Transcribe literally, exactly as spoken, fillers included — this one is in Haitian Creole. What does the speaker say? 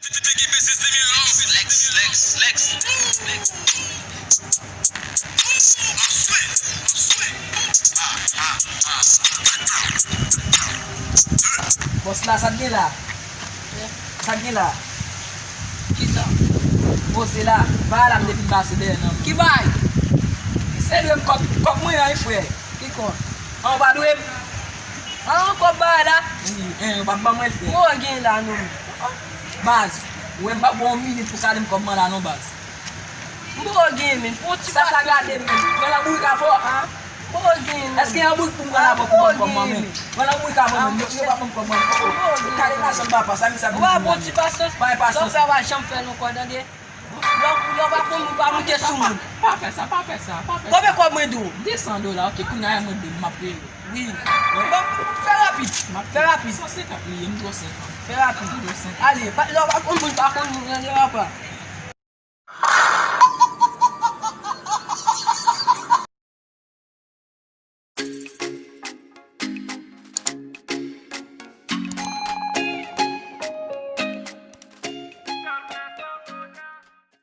Lex, Lex, Lex. Bòs la, sa k gen la? Sa k gen la? Kisa? Poze la, bay la m depi m pase dèyè nan. Ki bay? Se dwe m kòb, kòb mwen an, wi, frè. Ki kòb? An, ou pa dwe m? An, kòb bay la? Wi, en, ou pa ban mwen l, frè. Ou gen la, non. Baz, ou wè m pa ba w yon minit pou kale m kòb mwen la, non, baz. M poko gen, men, pou ti sa, sa gade, men. Pran lanbourik avè w, an? M poko gen, men. Èske yon bourik pou m pran avè w pou ban m kòb mwen, men? Pran lanbourik avè w, men. Yo, yo pa ban m kòb mwen. Kale lajan m pa pa, sa, men sa. Ou pa bon ti pasyans. Pa pasyans. Sa w pa janm fè non, kò, tande. Lè w, lè w pa konn moun, pa moute sou moun. Pa fè sa, pa fè sa, pa fè sa. Konbyen kòb mwen dwe w? De san dola, ok, kounye a mwen dwe m, m ap peye w. Wi. Bon, fè rapid. M ap fè rapid. San senkant li ye, m dwe w senkant. Fè rapid. M dwe w senkant. Ale, pa, lè w pa konn moun, pa konn moun, nan de apa.